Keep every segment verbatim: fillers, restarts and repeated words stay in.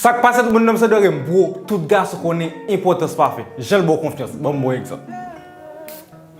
Sa k pase tout moun nan se dòre m, bro, tout gason konnen enpòtans pafen. Jan l ba w konfyans, ban m bon egzanp.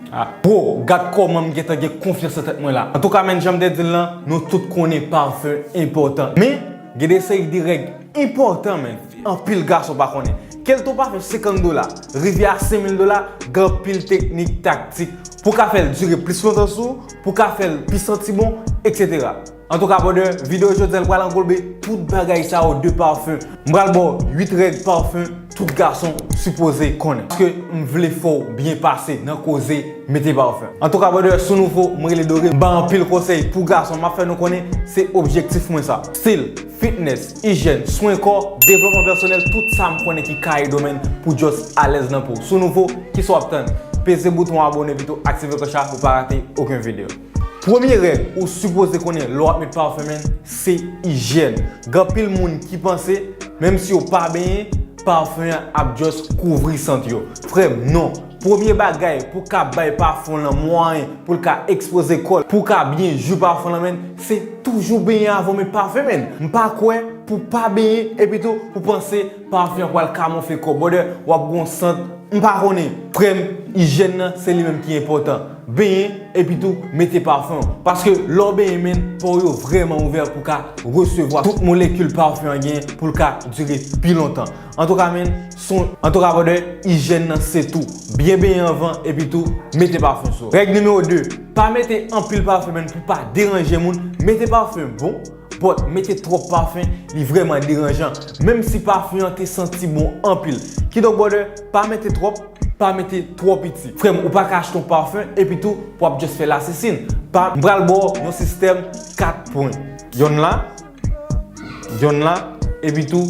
Ah, bro, gad kòman m gentan gen konfyans nan tèt mwen la. Antouka, menn, jan m te di l lan, nou tout konnen pafen enpòtan. Men, gen de seri de règ enpòtan, menn, anpil gason pa konnen. Kèlke w pafen senkant dola, rive a senk mil dola, gen anpil teknik, taktik pou w ka fè l dire plis lontan sou ou, pou w ka fè l pi santi bon, etsetera. Antouka, brother, videyo jodi a pral anglobe tout bagay sa yo de pafen. M pral ba w uit règ pafen tout gason sipoze konnen. Paske m vle fè w byen pase nan koze mete pafen. Antouka, brother, si w nouvo, m rele Dore. M ba anpil konsèy pou gason, m ap fè nou konnen se objektif mwen sa. Stil, fitness, ijyèn, swen kò, devlopman pèsonèl, tout sa m konnen ki ka ede w, menn, pou w just alèz nan po w. Si w nouvo, kisa w ap tann? Peze bouton abòne epi tou aktive klòch la pou w pa rate okenn videyo. Premye règ ou sipoze konnen lè w ap met pafen, menn, se ijyèn. Gen anpil moun ki panse, menm si yo pa benyen, pafen an ap just kouvri sant yo. Frè m, non. Premye bagay pou w ka bay pafen w lan mwayen pou l ka ekspoze kò l, pou w ka byen jwi pafen w lan, menn, se toujou benyen avan w met pafen, menn. M pa kwè pou w pa benyen epi tou pou w panse pafen an pral kamofle kò w. Brother, w ap gon sant, m pa konnen. Frè m, ijyèn nan, se li menm ki enpòtan. Benyen, epi tou mete pafen w. Paske lè w benyen, menn, po w yo vrèman ouvè pou w ka resevwa tout molekil pafen an genyen pou l ka dire pi lontan. Antouka, menn, son, antouka, brother, ijyèn nan se tou. Byen benyen anvan, epi tou mete pafen sou ou. Règ nimewo de, pa mete anpil pafen, menn, pou pa deranje moun. Mete pafen bon, but mete twòp pafen, li vrèman deranjan. Menm si pafen an te santi bon anpil. Kidonk, brother, pa mete twòp, pa mete twò piti. Frè m, ou pa ka achte yon pafen, epi tou, pou w ap just fè lasesin. Pa, m pral ba w yon sistèm kat pwen. Yonn la, yonn la, epi tou,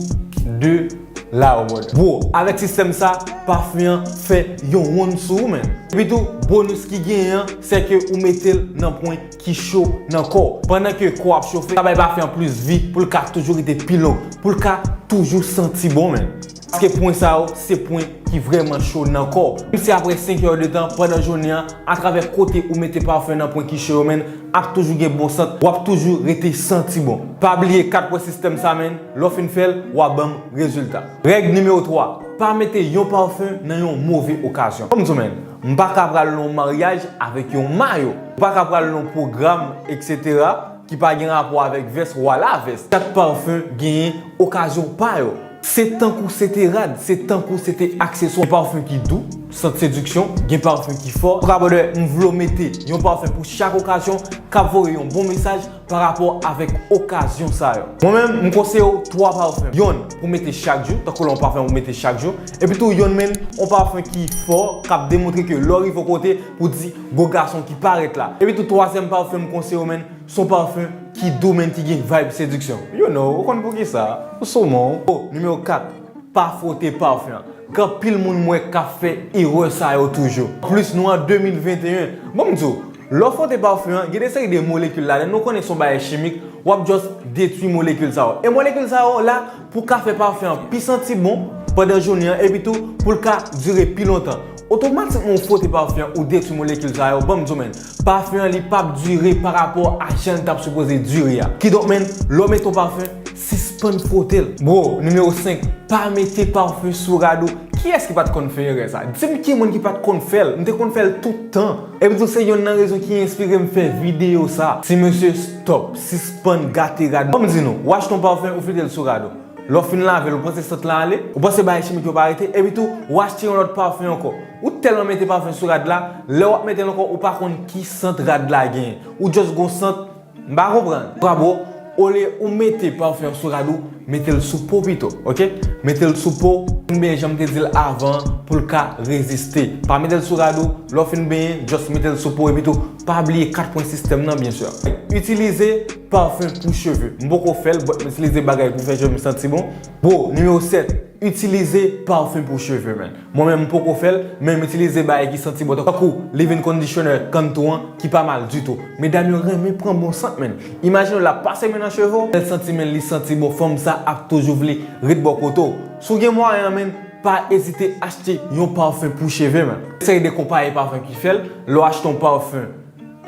de la, brother. Bro, avèk sistèm sa, pafen an fè yon wonn sou ou, menn. Epi tou, bonus ki genyen an, se ke ou mete l nan pwen ki cho nan kò w. Pandan ke kò w ap chofe, sa bay pafen an plis vi pou l ka toujou rete pi long, pou l ka toujou santi bon, menn. Paske pwen sa yo, se pwen ki vrèman cho nan kò w. Menm si apre senk è de tan, pandan jounen an, atravè kote ou mete pafen nan pwen ki cho yo, menn, ap toujou gen bon sant, w ap toujou rete santi bon. Pa bliye kat pwen sistèm sa, menn, lè w fin fè l, w a ban m rezilta. Règ nimewo twa, pa mete yon pafen nan yon move okazyon. Kòm di w, menn, m pa ka pral nan yon maryaj avèk yon mayo. M pa ka pral nan yon pwogram, etsetera, ki pa gen rapò avèk vès, w a la vès. Chak pafen genyen okazyon pa yo. Se tankou se te rad, se tankou se te akseswa. Gen pafen ki dou, sant sediksyon, gen pafen ki fò. Antouka, brother, m vle w mete yon pafen pou chak okazyon k ap voye yon bon mesaj pa rapò avèk okazyon sa yo. Mwen menm, m konseye w twa pafen. Yonn pou mete chak jou, tankou lè yon pafen pou mete chak jou. Epi tou, yonn, menn, yon pafen ki fò, k ap demontre ke lè w rive yon kote, pou di, gwo gason ki parèt la. Epi tou, twazyèm pafen m konseye w, menn, se yon pafen ki dou, menn, ki gen vibe sediksyon. You know, ou konn poukisa. Ou sou men w. Oh, nimewo kat, pa fwote pafen an. Gen anpil moun m wè k ap fè erè sa yo toujou. Anplis, nou an de mil venteyen. Bon, m di w, lè w fwote pafen an, gen de seri de molekil ladan l, nou konnen se yon bagay chimik, w ap just detwi molekil sa yo. E molekil sa yo la pou ka fè pafen an pi santi bon pandan jounen an, epi tou pou l ka dire pi lontan. Otomatikman, ou fwote pafen an, ou detwi molekil sa yo. Ban m di w, menn, pafen an, li p ap dire pa rapò a jan l t ap sipoze dire a. Kidonk, menn, lè w mete yon pafen, sispann fwote l. Bro, nimewo senk, pa mete pafen sou rad ou. Kiyès ki pa t konn fè erè sa? Di m ki moun ki pa t konn fè l. M te konn fè l tout tan. Epi tou, se yonn nan rezon ki enspire m fè videyo sa. Ti mesye, stop. Sispann gate rad. Ban m di nou, w achte yon pafen, ou fete l sou rad ou. Lè w fin lave l, ou panse sant lan ale? Ou panse bagay chimik yo pa rete? Epi tou, w achte yon lòt pafen ankò. Ou tèlman mete pafen sou rad la, lè w ap mete l ankò, ou pa konn ki sant rad la genyen. Ou just gon sant, m pa konprann. Antouka, bro, olye ou mete pafen an sou rad ou, mete l sou po pito, oke? Mete l sou po, oubyen jan m te di l avan, pou l ka reziste. Pa mete l sou rad ou, lè w fin benyen, just mete l sou po, epi tou, pa bliye kat pwen sistèm nan, byen si. Itilize pafen pou cheve. M poko fè l, but m itilize bagay pou fè cheve m santi bon. Bro, nimewo sèt, itilize pafen pou cheve, menn. Mwen menm, m poko fè l, men m itilize bagay ki santi bon, tankou leave-in conditioner Cantu an, ki pa mal ditou. Medam yo renmen pran bon sant, menn. Imajine w, l ap pase men nan cheve w, lè l santi, menn, li santi bon, fanm sa ap toujou vle ret bò kote w. Si w gen mwayen an, menn, pa ezite achte yon pafen pou cheve, menn. Seri de konpayi pafen ki fè l, lè w achte yon pafen,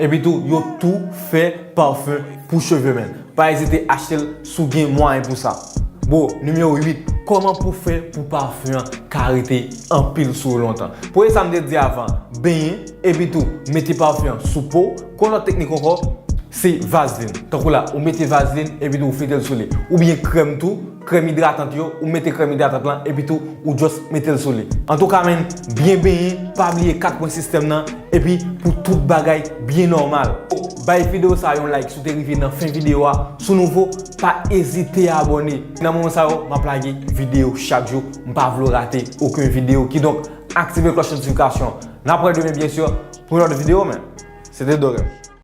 epi tou, yo tou fè pafen pou cheve, menn. Pa ezite achte l si w gen mwayen pou sa. Bon, nimewo uit, kòman pou fè pou pafen an ka rete anpil sou ou lontan? Premye sa m te di avan, benyen, epi tou mete pafen an sou po. Kon lòt teknik ankò, se vazlin. Tankou la, ou mete vazlin, epi tou ou fete l sou li. Oubyen krèm tou, krèm idratant yo, ou mete krèm idratant lan, epi tou ou just mete l sou li. Antouka, menn, byen benyen, pa bliye kat pwen sistèm nan, epi pou tout bagay byen nòmal. Bay videyo sa yon like si w te rive nan fen videyo a. Si w nouvo, pa ezite abòne. Nan moman sa yo, m ap lage videyo chak jou. M pa vle w rate okenn videyo. Kidonk, aktive klòch notifikasyon. N ap wè demen, byen si, pou yon lòt videyo, men. Se te Dorem.